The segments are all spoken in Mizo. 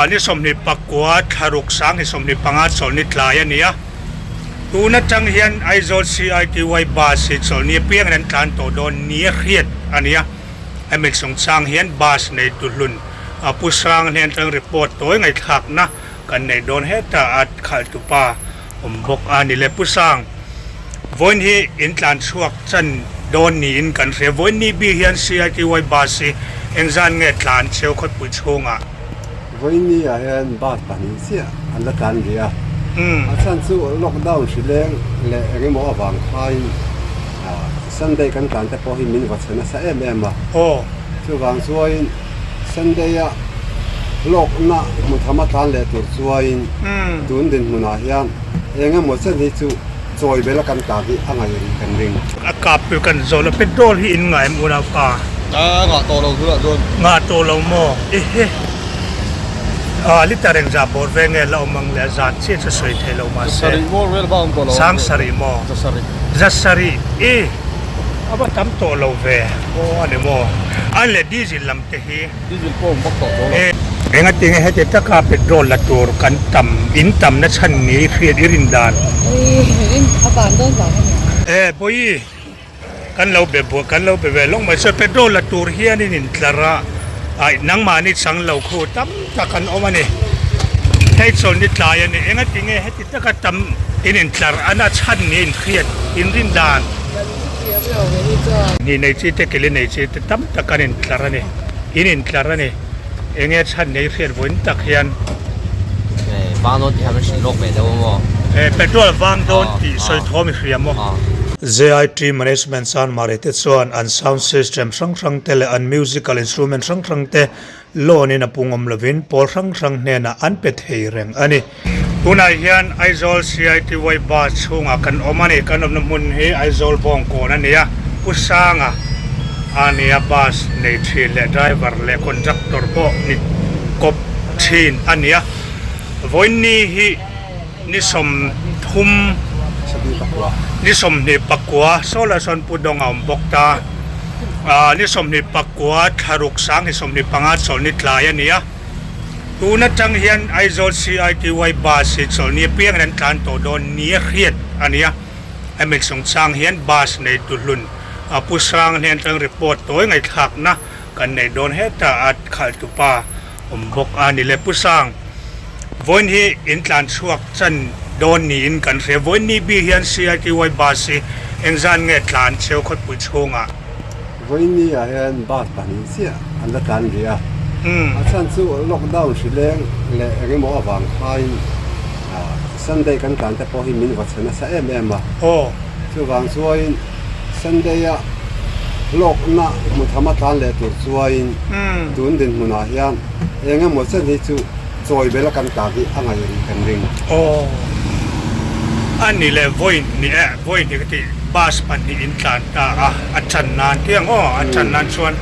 Ni 29 thla ruk 2025 chawlhni tlai a ni a. Tun atang hian Aizawl CITY Bus hi chawlhni apiangin an tlan tawh dawn nia hriat a ni a. Hemi chungchang hian bus neitu hlun Pu Sang hnen atang report tawi ngaihthlakna kan neih dawn hetah a khalhtupa awm bawk a ni le. Pu Sang, vawiin hi in tlan chhuak chan dawn niin kan hria. Vawiin ni bik hian CITY bus hi engzan nge tlan cheu khawpui chhungah? Vawiin ni ah hian bus pahnih chiah an la tlan rih a. A chhan chu lockdown hri leng leh eng emaw avang khain Sunday kan tlan te pawh hi min va chhe nasa em em a. Chuvang chuain Sunday a hlawkna hmu tham a tlan leh tur chuain tun dinhmunah hian eng emaw chen hi chu chawi bel a kan tlan hi a ngaih rih kan ring. A kap tur kan zawh lo petrol hi in ngah em unau pa? A ngah tawh lo tunah chuan. Ngah tawh lo maw? Ehe. A liter engzah bawr ve nge la awm ang le a zat chiah chu sawi thei lo mahse. Zasarih maw vel bak awm tawh lo. Sang sarih maw? Zasarih. Zasarih i a va tam tawh lo ve. Aw a ni maw? A leh diesel lam te hi. Diesel pawh awm bawk tawh tawh lo. Engatinge heti taka petrol la tur kan tam in tam na chhan ni hriat i rin dan. Rin a van dawn vang a nia. E Bawihi kan lo be buai kan lo be ve lawk mai chuan petrol la tur hian in intlar a aih nangmahni chang lo khu tam tak an awm a ni. Hei chawlhni tlai a ni engatinge heti taka tam in intlar a na chhan ni in hriat in rin dan. Hnih nei chi te kili nei chi te tam tak an intlar a ni in intlar a ni. Enge chhan nei hriat vawiin tak hian. Vang dawn tih han hrilh lawk ve deuh a maw? Petrol vang dawn tih sawi thawm i hria maw? JIT Management Chanmari te chuan an sound system hrang hrang te leh an musical instrument hrang hrang te loan in a pungawm lovin pawl hrang hrang hnenah an pe thei reng a ni. Tunah hian Aizawl CITY Bus chhungah kan awm a ni. Kan awmna hmun hi Aizawl Bawngkawn a ni a, Pu Sanga a nia bus nei thin leh driver leh conductor pawh ni kawp thin a ni a. Vawiinni hi ni 30 ni 29 solar sawn Pu Dawng a awm bawk ta. Ni 29 thla ruk 2025 chawlhni tlai a ni a. Tun atang hian Aizawl CITY Bus hi chawlhni apiangin an tlan tawh dawn nia hriat a ni a. Hemi chungchang hian bus neitu hlun Pu Sang hnen atang report tawi ngaihthlakna kan neih dawn hetah a khalhtupa awm bawk a ni le. Pu Sang, vawiin hi in tlan chhuak chan dawn niin kan hria. Vawiin ni bik hian CITY Bus hi engzan nge tlan cheu khawpui chhungah? Vawiinni ah hian bus pahnih chiah an la tlan rih a, a chhan chu lockdown hri leng leh eng emaw avang khain Sunday kan tlan te pawh hi min va chhe nasa em em a, chuvang chuain Sunday a hlawkna hmu tham a tlan leh tur chuain tun dinhmunah hian eng emaw chen hi chu Chawi bel a kan tlan hi a ngaih rih kan ring. Aw. A ni leh vawi hnih eh, vawi hnih ka tih bus pahnih in tlan ta a, a chan nan tih ang aw, a chan nan chuan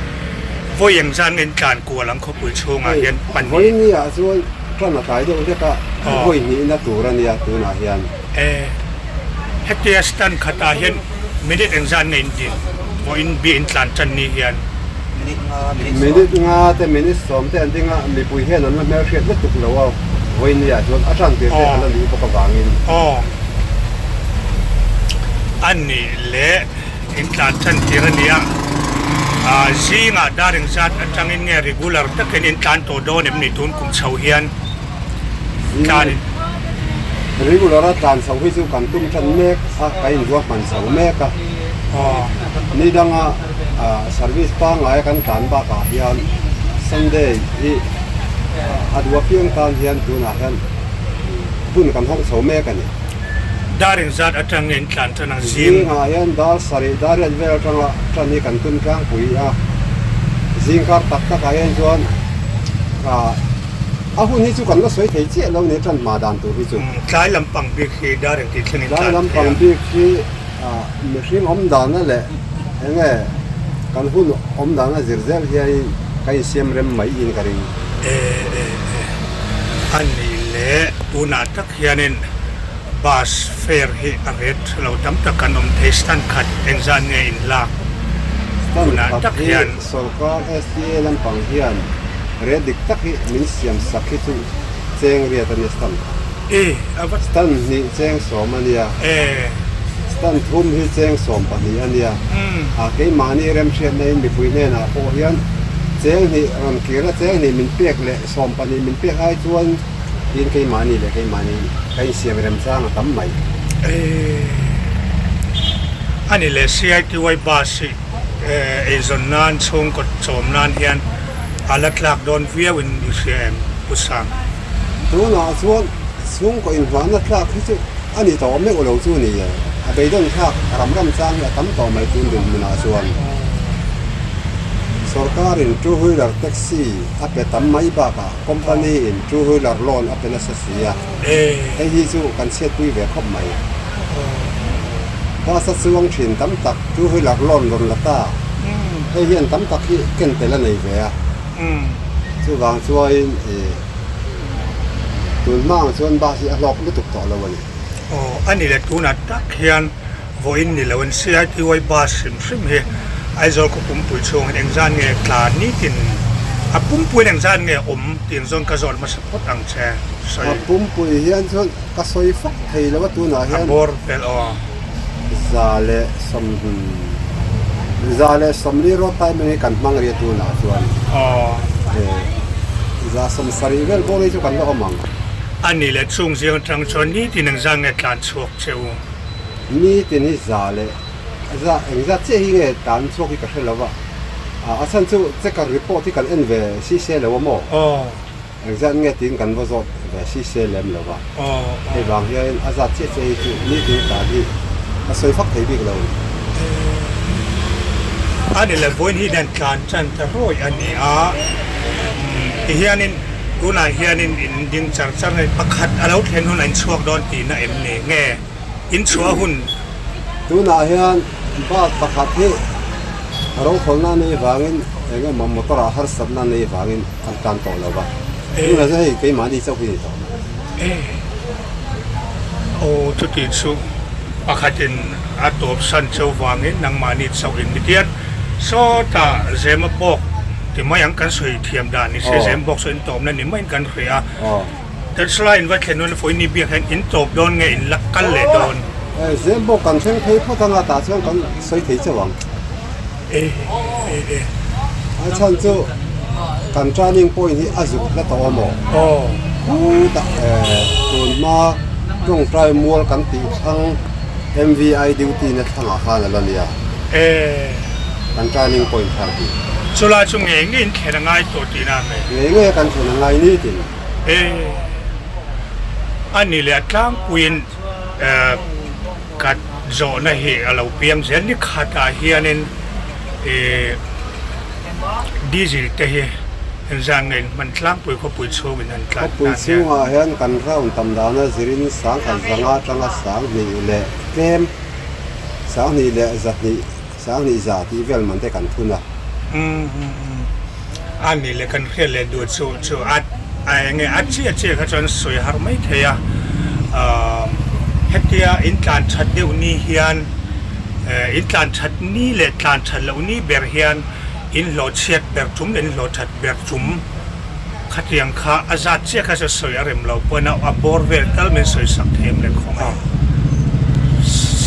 vawi eng zan nge in tlan kual ang khawpui chhungah hian pahnih. Vawi ni ah chuan tan a tlai deuh hlek a, vawi hnih na tur a nia tunah hian. E, hetia stand khatah hian minute eng zan nge in din vawiin bi in tlan tan ni hian? Minute nga te minute sawm te an ding a, mipui hian an la hmelhriat lutuk lo a, vawiin ni ah chuan a tan tir te a la nih bawk avangin. Aw, a nih leh in tlan tan tir a nia, zingah dar engzat atangin nge regular takin in tlan tawh dawn em ni tun kum chho hian? Tlan regular a tlan chho hi chu kan tum tan mek a, kan inruahman chho mek a. Ni danga service pangngai a kan tlan bakah hian Sunday hi a duh apiang tan hian tunah hian hun kan hawng chho mek a ni. Dar engzat atang nge in tlan tan ang zing? Zingah hian dar sarih dar riat vel atanga tan hi kan tum tlangpui a, zingkar tak takah hian chuan A hun hi chu kan la sawi thei chiah lo ni tan hma dan tur hi chu. Tlai lampang bik hi dar engti thleng in Tlai tlan thei a? lampang bik hi mihring awm dana leh eng nge kan hun awm dana zir zel hiain ka insiam rem mai in ka ring. E e e a nih leh tunah tak hianin bus fare hi a ret lo tam tak kan awm thei stand khat engzat nge in lak Stand tunah khat tak hi hian. Sorkar STA lampang hian. Rate dik tak hi min siam sak hi chu cheng riat a nia stand kha. Stand hnih cheng sawm a nia. Stand thum hi cheng 12 a nia. A keimahni remhriatna in mipui hnenah pawh hian cheng hnih rawn kir a cheng hnih min pek leh 12 min pek ai chuan tiin keimahni leh keimahni ka insiam remchang a tam mai. A ni leh CITY bus hi eizawn nan chhungkaw chawm nan hian a la tlak dawn viau in i hria em Pu Sang? Tunah chuan chhungkaw inhmuahna tlak hi chu a ni tawh meuh lo chu ni e. A beidawn thlak ram ram chang hi a tam tawh mai tun dinhmunah chuan. Sorkarin two wheeler taxi a pe tam mai bakah company in two wheeler loan a pe nasa si a, hei hi chu kan chhiatpui ve khawp mai. Bus a chuang thin tam tak two wheeler loan rawn la ta, hei hian tam tak hi ken tel a nei ve a. Chuvang chuain ih tun hma ang chuan bus hi a hlawk lutuk tawh lo a ni. Aw, a ni leh tunah tak hian vawiin ni lo in CITY bus hrim hrim hi Aizawl khaw pumpui chhung hian engzan nge tla nitin a pumpuiin engzan nge awm tih ang zawn ka zawt hmasa phawt ang che sawi. A pumpui hian chuan ka sawi fak thei lo a tunah hian. A bawr vel aw. 140 road timing hi kan hmang rih a tunah chuan 170 vel bawr hi chu kan la awm ang. A nih leh chung zing atang chuan nitin engzat nge tlan chhuak che u? Nitin hi za leh za engzat chiah hi nge tlan chhuak hi ka hre lo va, a chhan chu checker report hi kan en ve si se lo a maw? Engzat nge tiin kan va zawt ve si se lem lo va, hei vang hian a zat chiah chiah hi chu nitin tan hi a sawi fak thei bik lo. A ni le, vawiin hi dan tlan chan ta rawih a ni a, tihianin tunah hianin in ding char char a ni, pakhat a lo thlen hun a inchhuak dawn tihna em ni nge inchhuah hun? Tunah hian bus pakhat hi rokhawlna nei vangin eng emaw motor ah harsatna nei vangin An tan tawh lo va, tunah chuan hei keimahni chauh hi ni tawh mai. Aw chuti chu pakhatin a tawp san chauh vangin nangmahni chauh in ni tiat sawtah Zema bawk ti mai ang kan sawi thiam dan ni se Zem bawk saw in tawpna ni maiin kan hria a. Tesla in va thlen hun Foini biak hian in tawp dawn nge in la kal leh dawn? Zem bawk kan thleng phei phawt anga tah chuan kan sawi thei chauh ang. A chhan chu kan turning point hi a zuk hla tawh a maw? Khutah tun hma tawngtai mual kan tih thlang MVI duty na thlangah khan a la nia kan turning point thar hi. Chulai chu ngei ngei in thlen a ngai tawh tihna a ni. Ngei ngei a kan thlen a ngai nitin. A ni leh a tlangpuiin ka zawhna hi a lo piang zel ni khatah hianin ih diesel te hi engzah nge in hman tlangpui khawpui chhungin an tlan Khawpui chhungah hian kan round tam dana zirin sangkhat zanga atanga sanghnih leh tlem sanghnih leh zahnih Sanghnih za tih vel man te kan thun a. A nih leh kan hriat leh duh chu chu a eng nge a chiah chiah kha chuan sawi har mai thei a. Hetia in tlan that deuh ni hian in tlan that ni leh tlan that loh ni ber hian in hlawh chhiat ber tum leh in hlawh that ber tum Khatiang kha a zat chiah kha chu sawi a rem lo pawn a, a bawr vel tal min sawi sak thei em le khawng a.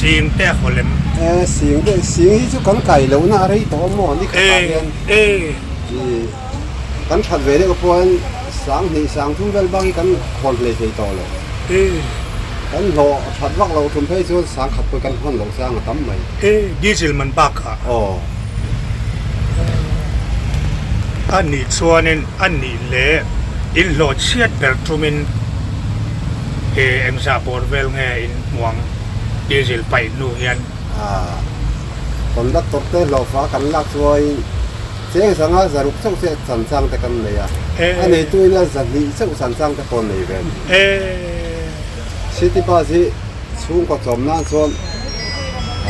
Sing te a haw lem. E, sing te, sing hi chu kan kai lohna a rei tawh a maw ni khatah hian. E, e. Kan that ve deuh pawn sanghnih sangthum vel bak hi kan hawn hlei thei tawh lo. E. Kan hlawh that vak loh thum phei chuan sangkhat pawh kan hawn loh chang a tam mai. E, diesel man bakah. Aw. A nih chuanin a nih leh inhlawh chhiat ber tumin he engzah bawr vel nge in hmuang diesel paih hnu hian. A conductor te hlawhfa kan lak chuain cheng zanga zaruk chauh che chanchang te kan nei a, a neituin a zahnih chauh chanchang te pawh an nei ve a ni. City bus hi chhungkaw chawm nan chuan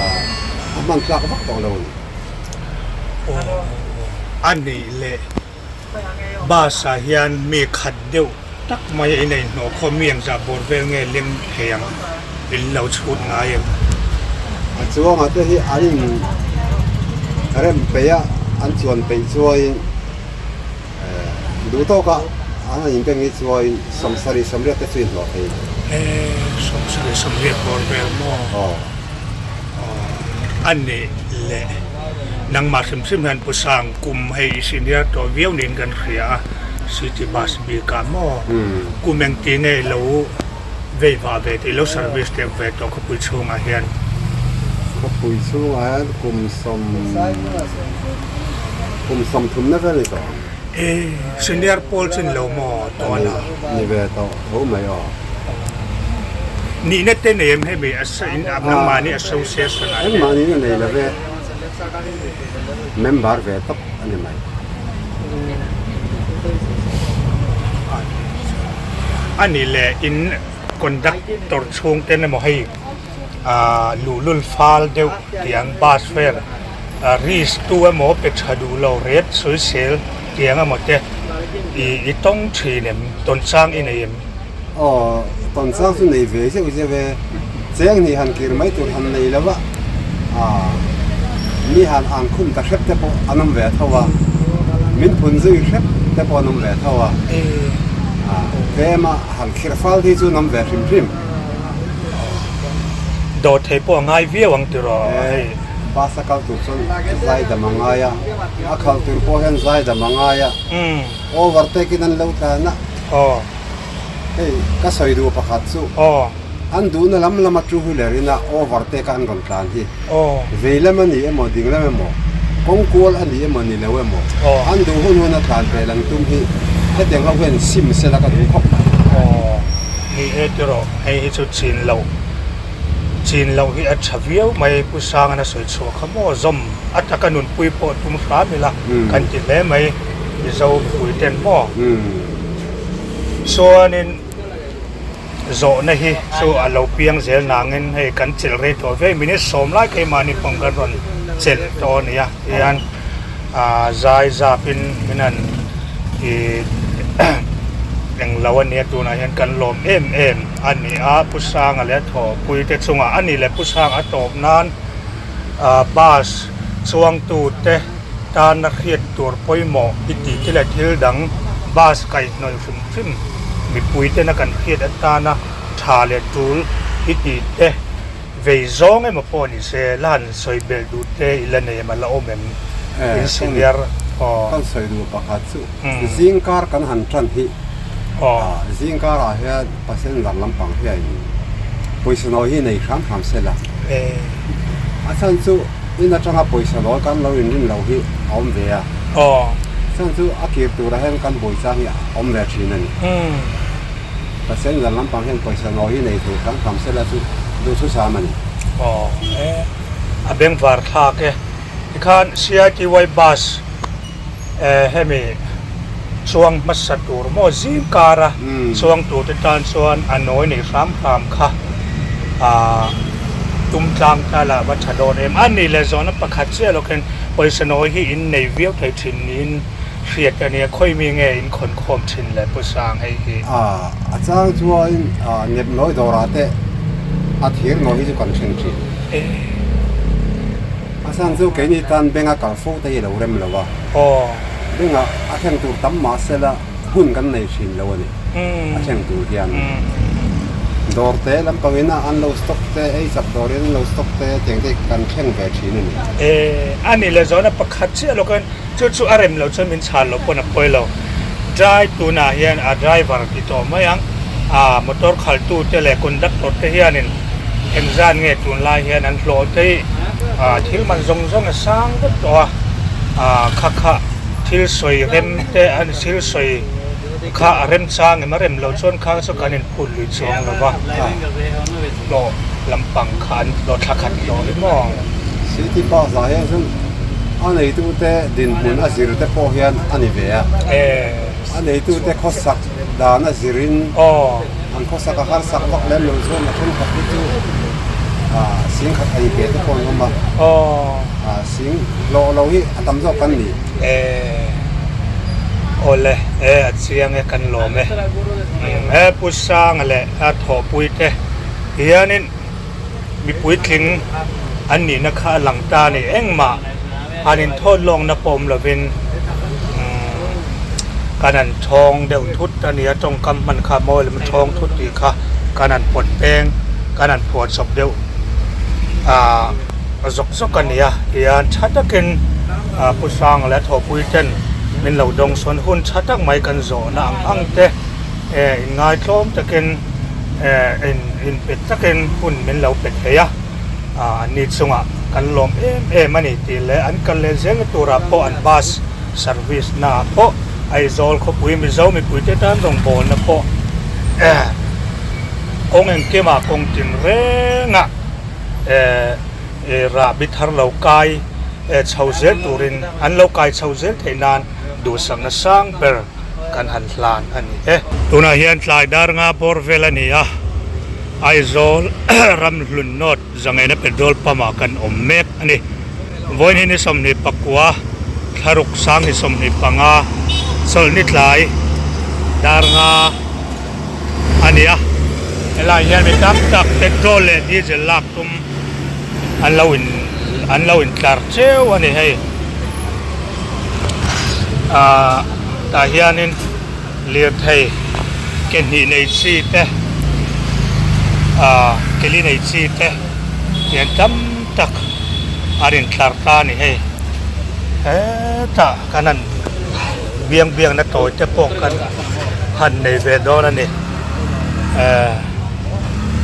a hman tlak vak tawh lo a ni. Aw a nih leh bus ah hian mi khat deuh tak mai a inei hnawh khawm mi engzah bawr vel nge leng thei ang in lo chhut ngai em? A chuangah te hi an in rem peih a, an chuan peih chuain. Duh tawkah an han inbeng hi chuan 70 80 te chu inhlawh thei. E, 70 80 bawr vel maw? Aw. Aw, a nih leh nangmah hrim hrim hian Pu Sang kum hei i senior tawh viau niin kan hria a, city bus bikah maw? Kum engti nge i lo vei vah ve tih i lo service tep ve tawh khawpui chhungah hian? Khawpui chhungah hian kum sawm kum sawmthumna vel ni tawh ang. E, senior pawl chin lo maw tawn a? Ni ve tawh tho mai aw. Nihna te nei em hemi in nangmahni association ah hian? Engmah nihna nei lo ve, member ve tawp a ni mai. A nih leh in conductor chhungten emaw hei luhlul fal deuh tiang bus fare risk tu emaw pe tha duh lo ret sawisel tiang emaw te i tawng thin em tawn chang i nei em? Aw tawn chang chu nei ve zeuh zeuh e, cheng hnih han kir mai tur han nei lo a, mi han ang khum ta hrep te pawh an awm ve tho a, min phun zui hrep te pawh an awm ve tho a, tlema han khirh fal hi chu an awm ve hrim hrim. Dawr thei pawh a ngai viau ang tiraw hei. Bus a kal tur chuan zai dam a ngai a, a khalh tur pawh hian zai dam a ngai a, overtake in an lo tlan a. Hei ka sawi duh pakhat chu an duhna lam lama two wheeler ina overtake a an rawn tlan hi vei lam a ni emaw ding lam emaw kawng kual a ni emaw ni lo emaw an duh hun hun a tlan pel an tum hi hetiang ho hian sim sela ka duh khawp mai. Ni e tiraw hei hi chu chin loh chin loh hi a tha viau mai Pu Sangan a sawi chhuah kha maw zawm a taka nunpui pawh tum hram ila kan ti hle mai Mizo mipui ten maw chuanin zawhna hi chu a lo piang zel nangin hei kan chelh rei tawh viau minute sawm lai keimahni pawh kan rawn chelh tawh a nia tihian ah zai zapin min han ih englo a nia tunah hian kan lawm em em a ni a Pu Sanga leh a thawhpui te chungah a ni leh Pu Sanga a tawp nan ah bus chuangtu te tana hriat tur pawimawh i tih te leh thil dang bus kaihhnawih hrim hrim mipui tena kan hriat atana tha leh tul i tih te Vei zawng emaw pawh ni se, la han sawi belh duh te i la nei em, a la awm em? In senior aw. Kan sawi duh pakhat chu zingkar kan han tan hi zingkarah hian passenger lampang hian pawisa nawi hi nei hram hram se la. A chhan chu in atanga pawisa nawi kan lo inrin loh hi a awm ve a. A chhan chu a kir turah hian kan buai chang hi a awm ve thin a ni. Passenger lampang hian pawisa nawi hi nei thei hram hram sela chu duhthusam a ni. Aw e, a bengvar thlak e. Tikhan CITY bus eh hemi chuang hmasa tur maw zing kara chuang tur te tan chuan a nawi nei hram hram kha ah tum tlang ta la va tha dawn em. A ni leh zawhna pakhat chiah lawk hian pawisa nawi hi in nei viau thei thin niin Hriat a nia, khawi mi nge in khawn khawm thin le Pu Sang hei hi? A, a chang chuan nep nawi dawrah te a thir nawi hi chu kan then thin. A chang chu keini tan bank a kal fo te hi a lo rem lo a. Bank ah a thleng tur tam mah sela hun kan nei thin lo a ni. A thleng tur hian dawr te lampang in a an lo stock te ei chak dawr in an lo stock te tiang te kan thleng ve thin a ni. E, a ni leh zawhna pakhat chiah lawk in Chu chu a rem loh chuan min chhan loh pawn a pawi lo. Dri tunah hian a driver ti tawh mai ang. A motor khaltu te leh conductor te hianin engzan nge tunlai hian an hlawh te hi thil man zawng zawng a sang vek tawh a. A kha kha thil sawi rem te an thil sawi kha a rem chang em a rem loh chuan kha chu kan inphut lui chuang lo va. Hlawh lampang kha an hlawh thla khat hlawh hi maw? City bus ah hian chuan a neitute dinhmun a zir te pawh hian a ni ve a. A neitute khawsak dan a zirin an khawsak a harsak vak lem lo chuan a thenkhat hi chu singkhat ei ve te pawh an awm a. Sing hlawh lo hi a tam zawk kan ni. Awle e a chiang e kan lawm e. He Pu Sanga leh a thawhpui te hianin mipui tling an nihna kha a lang ta a ni. Engmah han inthawt lawkna pawh awm lovin. Kan han thawng deuh thut a nia, tawngkam hman kha mawi lem thawng thut tih kha kan han pawt peng, kan han phuah chawp deuh ah zawk zawk a nia tihian tha takin ah Pu Sanga leh a thawhpui ten min lo dawng sawn hun tha tak mai kan zawhna ang ang te eh inngaitlawm takin eh in inpe takin hun min lo pe thei a. Ah an ni chungah kan lawm em em a ni tih leh an kal leh zelna turah pawh an bus service naah pawh Aizawl khawpui Mizo mipuite tan rawngbawlna pawh eh kawng engkimah kawng tin rengah eh eh rahbi thar lo kai eh chho zel turin an lo kai chho zel theih nan duhsakna sang ber kan han hlan a ni e. Tunah hian tlai dar nga bawr vel a ni a. Aizawl Ramhlun North Zangeina petrol pump ah kan awm mek a ni. Vawiin hi ni 29 thlaruk sang ni 25 chawlhni tlai dar nga a ni a. Helai hian mi tam tak petrol leh diesel lak tum an lo in an lo intlar cheu a ni hei. Ahh tah hianin. Lirthei ke hnih nei chi te ah ke li nei chi te hian tam tak an intlar ta a ni hei hetah kan han biang biang na tawi te pawh kan han nei ve dawn a ni eh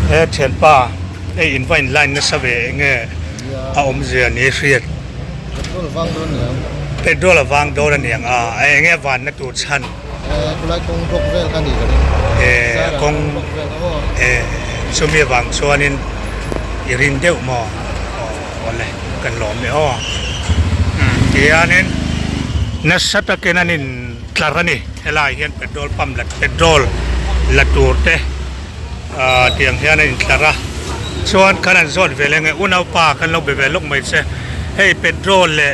he thianpa hei in va in line nasa ve eng nge a awmzia ni hriat. Petrol a vang dawn aniang. Petrol a vang dawn aniang a, eng nge vanna tur chhan? Eh khulai kawng block vel kha ni ka ring. Eh kawng eh chumi avang chuanin i rin deuh maw? Aw awle kan lawm e aw. Umm tihianin nasa takin an in tlar a ni helai hian petrol pump la petrol la tur te. Ahh tiang hian a intlar a, chuan kan han zawt ve leh nge unaupa kan lo be ve lawk mai che, hei petrol leh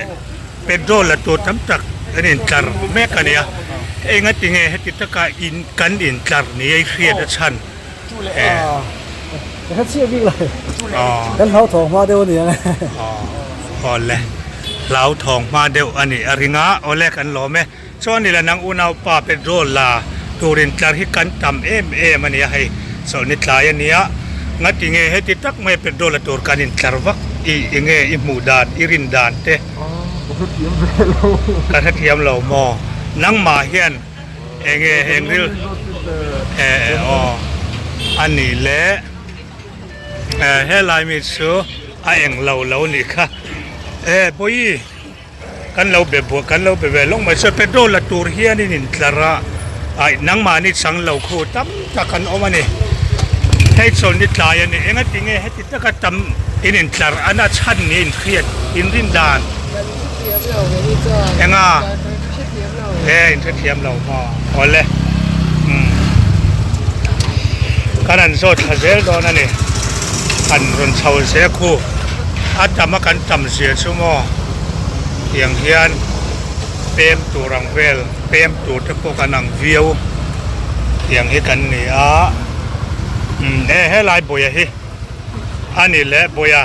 petrol la tur tam tak an intlar mek a nia, eng a ti nge heti taka in kan intlar ni a i hriat a chhan eh. Ka hre chiah bik lo, kan hlauthawng hma deuh a ni ang e. Awle, hlauthawng hma deuh a nih a ring a, awle kan lawm e. Chuan nila nang unaupa petrol la turin tlar hi kan tam em em a nia hei chawlhni tlai a nia ngati nge heti tak mai petrol la tur kan intlar vak i enge i hmuh dan i rin dan te Ka hrethiam ve lo. Ka hrethiam lo maw nangmah hian enge eng ril eh aw a nih leh helai mi chu a eng lo lo nih kha eh bawihi. Kan lo be buah kan lo be ve lawk mai chuan petrol la tur hianin intlar a aih nangmahni chang lo khu tam tak an awm a ni hei chawlhni tlai a ni enga tinge heti taka tam in intlar an a chhan nge inhriat inrin dan enga e inhrethiam lo maw awle umm kan han zawt thla zel dawn a ni han rawn chho zel khu a tam a kan tam zia chu maw. Tiang hian pem tur ang vel pem tur te pawh kan ang viau tiang hi kan ni a umm e helai bawia hi a ni leh bawia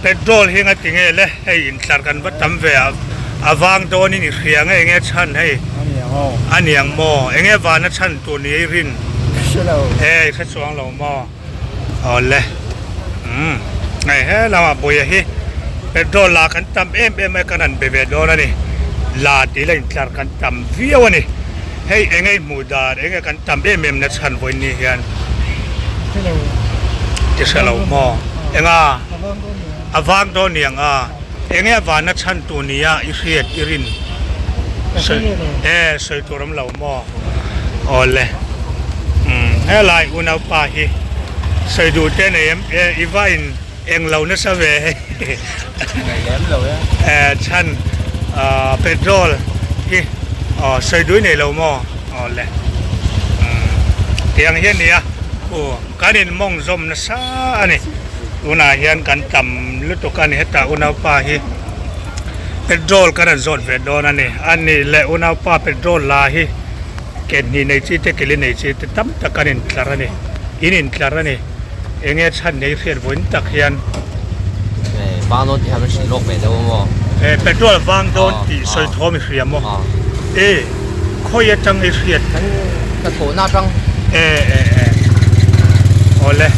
petrol hi nga ti nge le hei intlar kan va tam ve a a vang dawnin i hria nge enge chhan hei a niang maw enge vana chhan tur ni i rin e i hre chuang lo maw. Awle umm hei he lamah buaia hi petrol la kan tam em em mai kan han be ve dawn a ni la tih la intlar kan tam viau a ni hei eng nge hmuh dan eng nge kan tam em em na chhan vawiin ni hian ti hre lo maw eng a a vang dawn niang a eng nge a vanna chhan tur nia i hriat i rin e sawi tur awm lo maw. Awle umm helai unaupa hi sawi duh te nei em e i va in eng lo nasa ve hei e chhan ah petrol hi aw sawi duh i nei lo maw awle umm tiang hi a nia khu kan in mawng zawm nasa a ni tunah hian kan tam lutuk a ni heta unaupa hi. Petrol kan han zawt ve dawn a ni. A nih leh unaupa petrol la hi ke hnih nei chi te ke li nei chi te tam tak an intlar a ni. In intlar a ni. Eng nge chhan nei hriat vawiin tak hian. Eh, vang dawn tih kha min hrilh lawk ve deuh a maw? Eh, petrol vang dawn tih sawi thawm i hria maw? Eh, Khawi atang i hriat? Kan hnathawhna atang. E e e. Awle.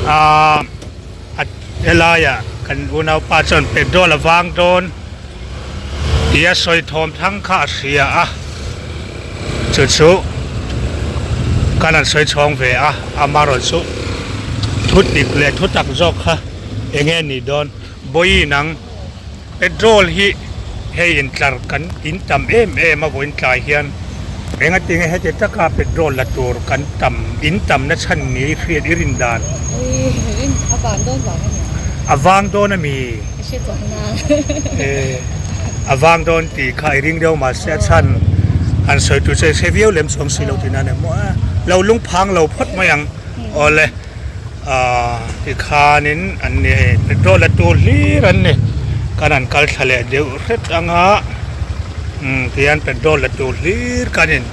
Aaa a helaiah kan unaupa chuan petrol a vang dawn tia sawi thawm thang kha a hria a. Chu chu kan han sawi chhawng ve a, amaherawhchu thu dik leh thu tak zawk kha eng nge nih dawn? Bawihi nang petrol hi hei intlar kan in tam em em a vawiin tlai hian engati nge heti taka petrol la tur kan tam in tam na chhan ni hriat i rin dan? A vang dawn vang a ni ang. A vang dawn a mi? Ka hre chuang na. A vang dawn tih kha i ring deuh mahse a chhan han sawi tur che hre viau lem chuang si lo tihna a ni maw a lo lungphang lo phawt mai ang. Awle. Ahh tikhanin an ni hei petrol la tur hlir an ni kan han kal thla leh deuh hret anga umm tihian petrol la tur hlir kan in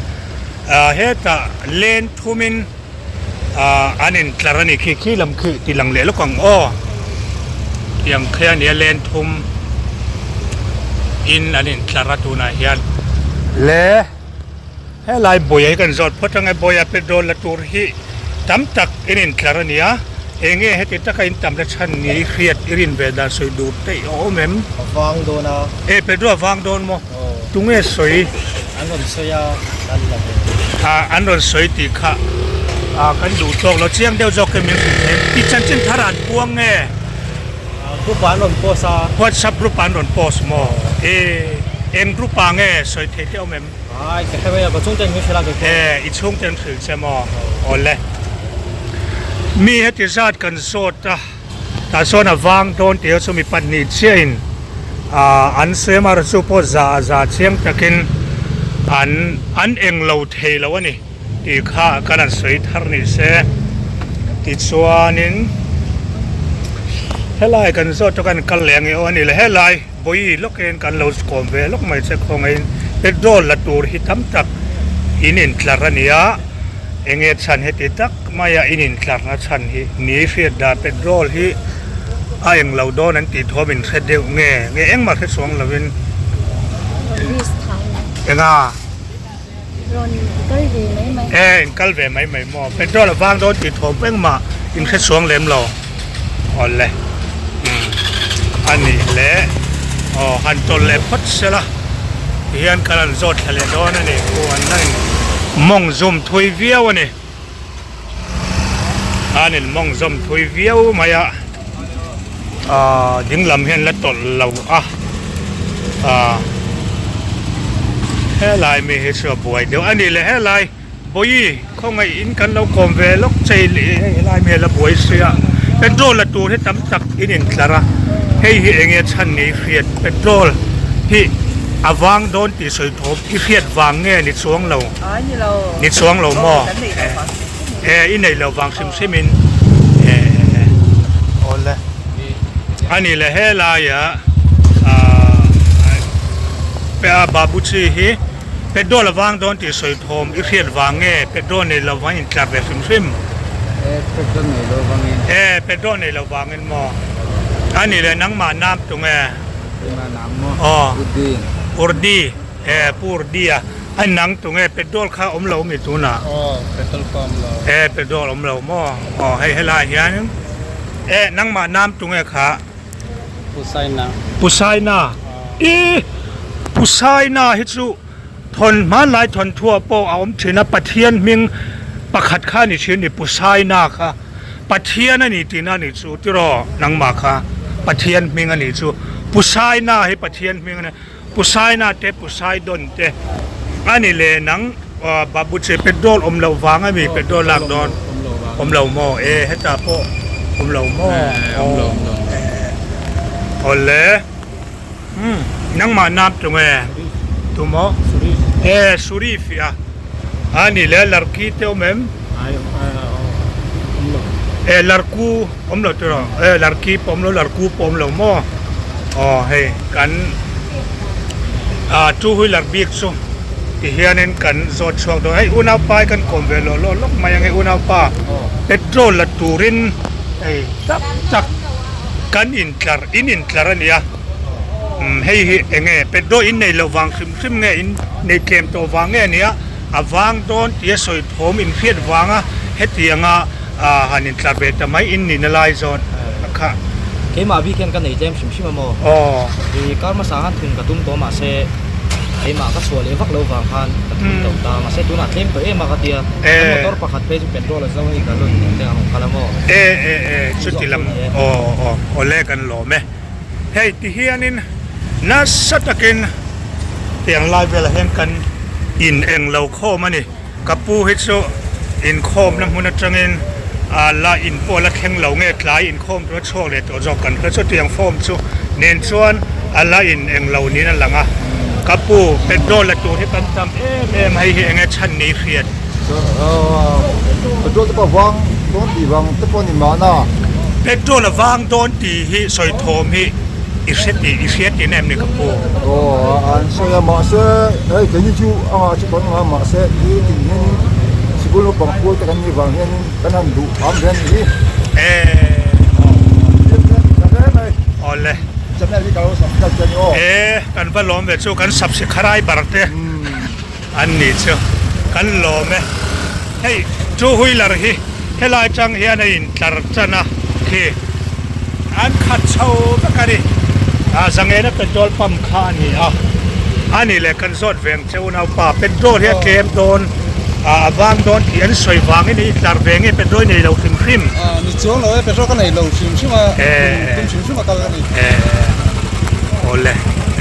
ah hetah len thumin ah an in tlar a ni khi khi lam khi ti lang leh lawk ang aw tiang khi a nia len thum in an in tlar a tunah hian le. Helai bawiah hi kan zawt phawt ang e, bawiah petrol la tur hi tam tak in intlar a nia, eng nge heti taka in tam na chhan ni hriat i rin ve dan sawi dur te i awm em? A vang dawn a. E petrol a vang dawn maw? Aw. Tunge sawi? An rawn sawi a, kan la ve. A, an rawn sawi tih kha a kan duh tawk lo, chiang deuh zawk in min hrilh thei em? I chanchin thar an puang nge? Group ah an rawn post a. WhatsApp group ah an rawn post maw? E, eng group ah nge sawi thei te awm em? Ai, ka hre mai a, ka chhungte min hrilh a kei pawh. E, i chhungte an hrilh che maw? Awle. Mi heti zat kan zawt a, tah chuan a vang dawn tih chu mi pahnih chiahin an sawi a, amaherawhchu chu pawh za a za chiang takin an an eng lo thei lo a ni tih kha kan han sawi thar ni se. Tichuanin helai kan zawt chu kan kal leh ang e aw a ni le helai. Vawi lawkin kan lo kawm ve lawk mai che khawngaiin petrol la tur hi tam tak in intlar a nia enge chhan heti tak maia in intlarna chhan hi ni hriat dan petrol hi a englo dawn an tih thawm in hre deuh nge nge engmah hre chuang lovin enga Rawn kal ve mai mai. E in kal ve mai mai maw? Petrol a vang dawn tih thawm engmah in hre chhuang lem lo. Awle umm a nih leh aw han tawlh leh phawt se la tihian kan han zawt thla leh dawn a ni. Huan la in mawng zum thui viau a ni. An in mawng zawm thui viau mai a ahh ding lam hian la tawlh lo a ahh helai mi hi chu a buai deuh a ni le helai bawi khawngaih in kan lo kawm ve lawk chei helai mi hi a la buai sia petrol la tur hi tam tak in intlar a hei hi eng nge chhan ni hriat petrol hi a vang dawn tih sawi thawm i hriat vang nge ni chuang lo. Ni chuang lo maw? E i nei lo vang hrim hrim in e awle a ni le helaia ah babuchi hi petrol a vang dawn tih sawi thawm i hriat vang nge petrol nei lo vang in tlar ve hrim hrim e petrol nei lo vang in e petrol nei lo vang in maw a ni le nangmah nam tunge nangmah nam maw urdi urdi e pu urdi a. A nang tunge petrol kha awm lo mi tunah? Aw petrol kha awm lo. E petrol awm lo maw? Aw hei helai hian e nangmah nam tunge kha? Pusaina. Pusaina i Pusaina hi chu thawn hmanlai thawnthuah pawh a awm thin a Pathian hming pakhat kha a ni thin ni Pusaina kha Pathian a ni tihna a nih chu tiraw nangmah kha Pathian hming a nih chu Pusaina hi Pathian hming a ni. Pu Saina te Pu Saidon te a ni leh nang Babu che petrol awm loh vang a mi petrol lak dawn awm lo maw e hetah pawh awm lo maw awle umm nangmah nam tunge tumaw e Surif a a ni leh Larki te awm em e Larku awm lo tiraw e Larki pawh awm lo Larku pawh awm lo maw aw hei kan ah two wheeler bik chu ti hianin kan zawt chhuak dawn hei unaupa hi kan kawm ve lawh lawh lawk mai ang hei unaupa petrol la turin hei tak tak kan intlar in intlar a nia. Umm hei hi enge petrol in nei loh vang hrim hrim nge in nei tlem tawh vang nge nia a vang dawn tia sawi thawm in hriat vanga hetianga ah han intlar ve ta mai in nihna lai zawn a kha. Keimah bik hian ka nei tlem hrim hrim a maw? Aw. I kar hmasa khan thun ka tum tawh mahse keimah ka chhuah leh vak lo vang khan ka thun tawh ta mahse tunah tlem tawh em a ka tia. Kan motor pakhat phei chu petrol a zo hei gallon nen te ang rawn kal a maw? E e e chuti lam aw aw awle kan lawm e. Hei ti hianin nasa takin tiang lai velah hian kan in englo khawm a ni. Ka pu hi chu inkhawmna hmun atangin a la in pawh la thleng lo nge tlai inkhawm tura chhuak leh tawh zawk kan hria chutiang form chu nen chuan a la in eng lo niin a lang a ka pu petrol la tur hi kan tam em em hei hi enge chhan ni hriat. Petrol te pawh a vang dawn tih vang te pawh a ni mahna. Petrol a vang dawn tih hi sawi thawm hi. I hre tih i hria tihna em ni ka pu? Aw an sawi a mahse hei keini chu a ngah chu kan ngah mahse ni tin hianin sikul naupang pawl te kan nih vang hianin kan han duh am ve a nih hi. Eee awle channel hi ka lo subscribe che a ni aw. Ee kan va lawm ve chu kan subscriber te an nih chu kan lawm e. Hei two wheeler hi helai tang hian a intlar tan a khi an khat chho vek a ni. Ah zangena petrol pump kha a ni a, a ni leh kan zawt veng che unaupa petrol hi a tlem dawn ah a vang dawn tih an sawi vangin i tlar ve nge petrol i nei lo hrim hrim. Ah ni chuang lo e petrol ka nei lo hrim hrim a tum hrim hrim a kal a ni. Eh awle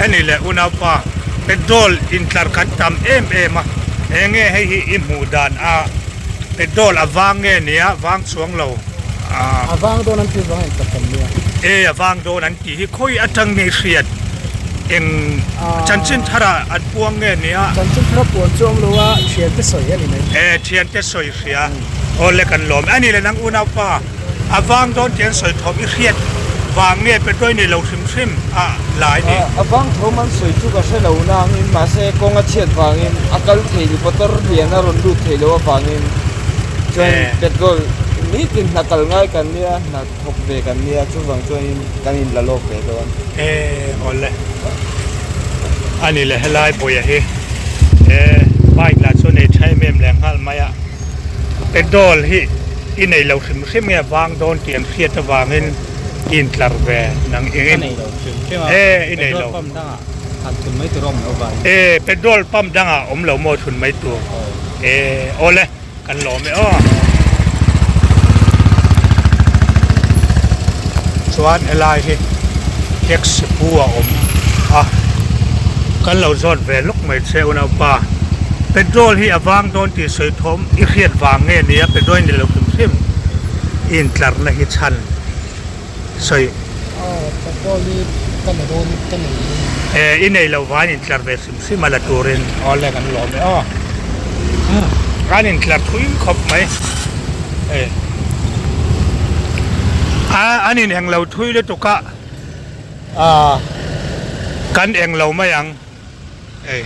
a ni leh unaupa. Petrol intlar kan tam em em a, enge hei hi i hmuh dan a petrol a vang nge nia vang chuang lo a. A vang dawn an tih vang a intlar tam nia. E a vang dawn an tih hi khawi atang nge i hriat eng chanchin thar ah an puang nge nia. Chanchin thar a puan chu awm lo a thiante sawi a ni mai. E thiante sawi hria awle kan lawm e a ni le nang unaupa. A vang dawn tih an sawi thawm i hriat vang nge petrol i nei lo hrim hrim a lai ni. A vang thawm an sawi chu ka hre lo nangin mahse kawng a chhiat vangin a kal thei lo motor lian a rawn lut thei lo avangin chuan petrol nitin hna kal ngai kan nia hna thawk ve kan nia chuvang chuanin kan in la lawk ve dawn. E awle a ni le helai bawia hi e bike lah chu nei tha em em leh nghal mai a petrol hi. I nei lo hrim hrim nge vang dawn tih an hriat avangin i intlar ve nang eng Ka nei lo hrim hrim a, E i nei lo. Petrol pump dangah han thun mai tur a awm lo vang. E petrol pump dangah awm lo maw thun mai tur. E awle kan lawm e aw. Chuan helai hi taxi pu a awm a, kan lo zawt ve lawk mai che unaupa. Petrol hi a vang dawn tih sawi thawm i hriat vang nge nia petrol ni lo hrim hrim i intlarna hi chhan sawi. Aw petrol hi ka nei dawn ka nei lo. E i nei lo vain intlar ve hrim hrim a la turin aw le kan lawm e aw kan intlar thui khawp mai e a an inheng lo thui lutuk a kan eng lo mai ang. Hei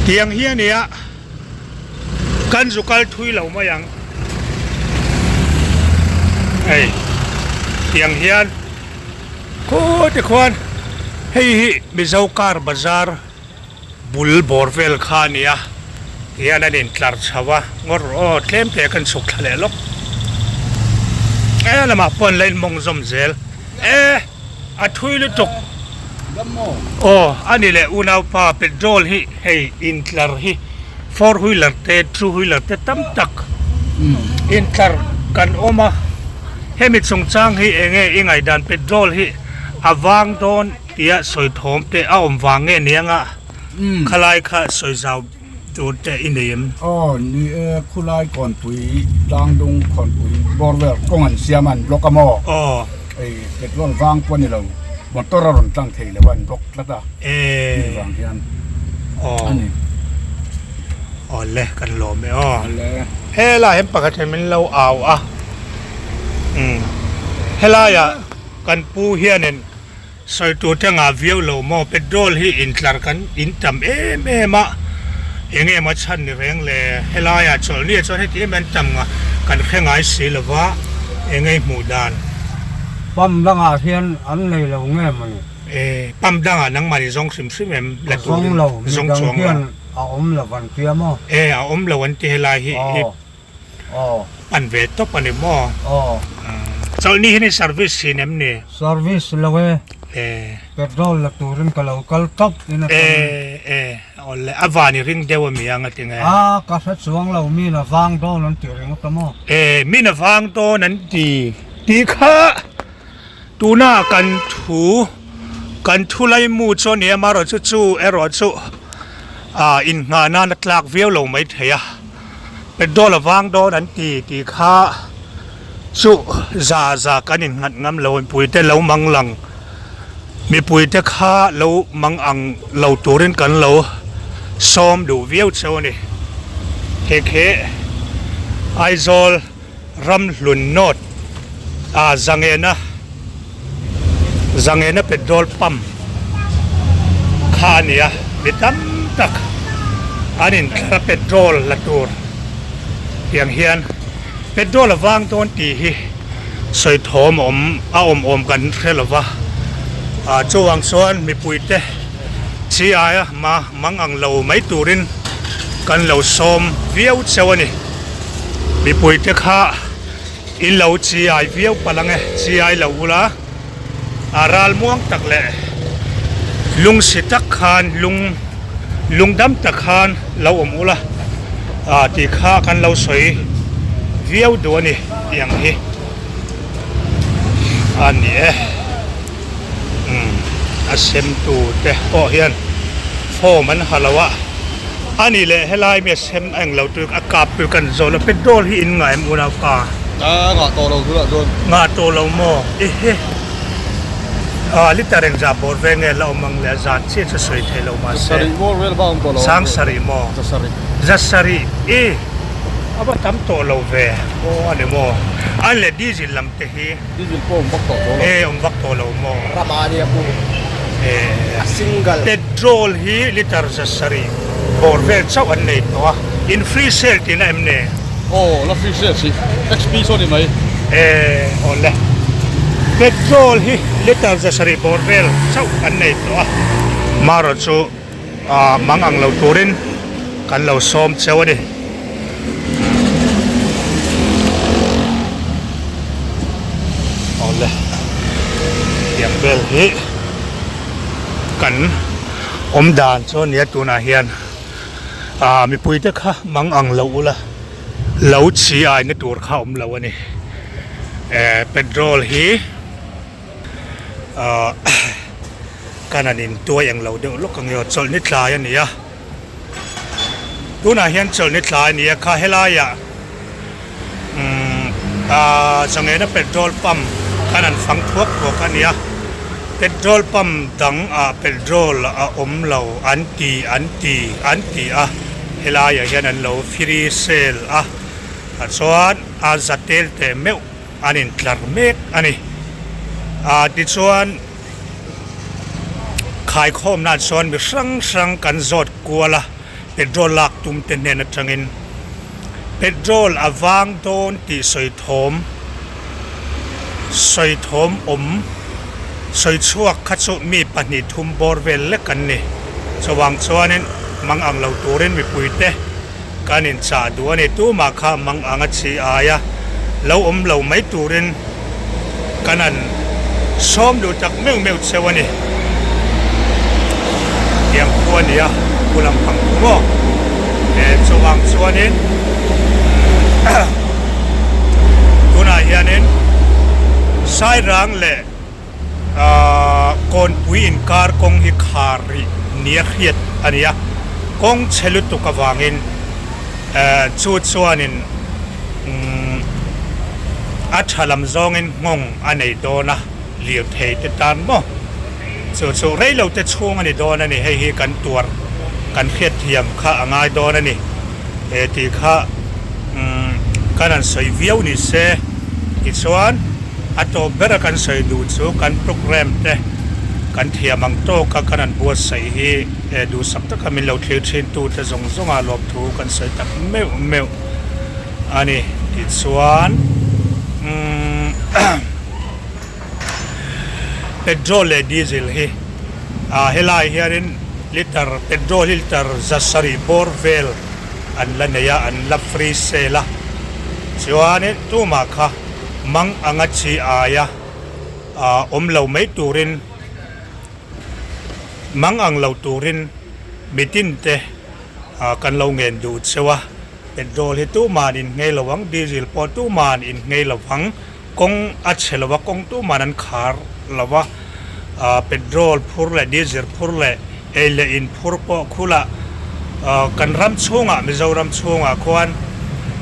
tiang hi a nia kan zu kal thui lo mai ang hei tiang hian khaw te khuan hei hi Mizo car bazar bul bawr vel kha a nia tihian an intlar chho a ngawr aw tlem te kan chhuk thla leh lawk e lamah pawh an la inmawng zawm zel e. A thui lutuk. Aw a ni leh unaupa petrol hi hei intlar hi four wheeler te two wheeler te tam tak intlar kan awm a hemi chungchang hi eng nge i ngaihdan petrol hi a vang dawn tia sawi thawm te a awm vang nge ni anga khalai kha sawi zau tur te i nei em? Aw ni e khulai kawnpui tlangdung khawnpui bawr vel kawng an siam a an block a maw? Aw. Hei petrol vang pawh a ni lo motor a rawn tlang thei lo a an block tlat a E. Hei vang hian Aw. a ni. Aw le kan lawm e aw. Awle. Helai hian pakhat hian min lo au a umm helaiah kan pu hianin Sawi tur te ngah viau lo maw? Petrol hi intlar kan in tam em em a, eng em a chhan ni reng le? Helaiah chawlhni ah chuan heti em em tam ngah kan hre ngai si lo va, eng ei hmuh dan? Pump dangah hian an nei lo nge mawni? E pump dangah nangmah nih zawng hrim hrim em la turin Ka zawng lo, zawng midang chuang lo. hian a awm lo an tia maw? E a awm lo an ti helai hi i pan ve tawp a ni maw? Chawlhni hian i service thin em ni? Service lo e. E. Petrol la turin ka lo kal tawp in atangin. E e awle a van i ring deuh a mi ang a ti nge? A ka hre chuang lo min a vang dawn an ti ringawt a maw? E min a vang dawn an ti tih kha. Tuna kan thu kan thu laimu chu a ni a amaherawhchu chu erawh chu ah innghah nan a tlak viau lo mai thei a petrol a vang dawn an ti tih kha chu za za kan innghat ngam lo mipui te lo mang lang mipui te kha lo mang ang lo turin kan lo sawm duh viau cheu a ni hekhe Aizawl. Ramhlun North ah Zangena Zangena petrol pump kha a ni a, mi tam tak an inthlar a petrol la tur tiang hian petrol a vang dawn tih hi sawi thawm a awm a awm awm kan hre lo va, ah chuvang chuan mipui te chi aia ma mang ang lo mai turin kan lo sawm viau cheu a ni. Mipuite kha in lo chiai viau palh ang e, chiai lo ula a ral muang tak leh lungsi tak khan lung lungdam tak khan lo awm ula ah tih kha kan lo sawi viau duh a ni tih ang hi a ni e umm a sem tu te pawh hian form an ha lo a. A nih leh helai mi a sem a englo tu a kap tu kan zawh lo petrol hi in ngah em unau pa? A ngah tawh lo tunah chuan. Ngah tawh lo maw? Ehe ah liter engzah bawr ve nge la awm ang le a zat chiah chu sawi thei lo mahse. Zasarih bawr vel bak awm tawh lo. Sang sarih maw? Zasarih. Zasarih i a va tam tawh lo ve aw a ni maw? A leh diesel lam te hi. Diesel pawh awm vak tawh lo. E awm vak tawh lo maw? Rama a nia pu. E a single. Petrol hi liter zasarih bawr vel chauh an nei tawh a, in free sale tihna em ni? Aw la free sale si, XP saw ni mai. E aw le. Petrol hi liter zasarih bawr vel chauh an nei tawh a. Marawh chu mang ang lo turin kan lo sawm cheu a ni. Awle tiang vel hi kan awm dan chu a nia tunah hian ah mipui te kha mang ang lo ula lo chhi aina tur kha a awm lo a ni eh petrol hi. Ahh kan han in tuai ang lo deuh lawk ang e aw chawlhni tlai a ni a tunah hian chawlhni tlai a ni a kha helaiah umm ahh changena petrol pump khan an fang thuak thuak a ni a petrol pump dang ah petrol a awm lo an ti an ti an ti a helaiah hian an lo free sale a chuan a za tel teh meuh. an intlar mek a ni. Ah tichuan khaikhawmna chuan mi hrang hrang kan zawt kual a, petrol lak tum te hnen atangin petrol a vang dawn tih sawi thawm sawi thawm awm sawi chhuak kha chu mi pahnih thum bawr vel lek an ni. Chuvang chuanin mang ang lo turin mipuite. Kan inchah duh a ni. Tumah kha mang ang a chi aia lo awm lo mai turin kan han sawm duh tak meuh meuh cheu a ni. Tiang khu a ni a, khu lampang khu maw? E, chuvang chuanin tunah hianin Sairang leh Kawnpui inkar kawng hi khar rih nia hriat a ni a, kawng chhe lutuk avangin chu chuanin a tha lam zawngin nghawng a nei dawn a, lirthei te tan maw chu chu rei lo te chhung a ni dawn a ni, hei hi kan tuar kan hriatthiam kha a ngai dawn a ni tih kha kan han sawi viau ni se tichuan. A tawp bera kan sawi duh chu kan programme te kan thiam ang tawka kan han buatsaih hi duhsak taka min lo thlir thin tu te zawng zawnga lawmthu kan sawi tak meuh meuh a ni. Tichuan umm petrol leh diesel hi. Ah helai hianin liter petrol hi liter 700 bawr vel an la nei a, an la free sale a. Chuanin tumah kha mang anga chi aia ah awm lo mai turin mang ang lo turin mitin te ah kan lo ngen duh cheu a. Petrol hi tuman in nghei lo ang, diesel pawh tuman in nghei lo ang. Kawng a chhe lo a, kawng tuman an khar lo a, ah petrol phur leh diesel phur leh ei leh in phur pawh khulah ah kan ram chhungah Mizoram chhungah khuan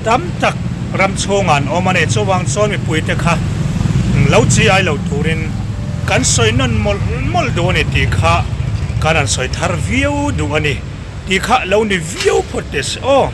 tam tak ram chhungah an awm a ni. Chuvang chuan mipui te kha lo chi ai lo turin kan sawi nawn mawlh mawlh duh a ni tih kha kan han sawi thar viau duh a ni tih kha lo ni viau phawt teh se aw.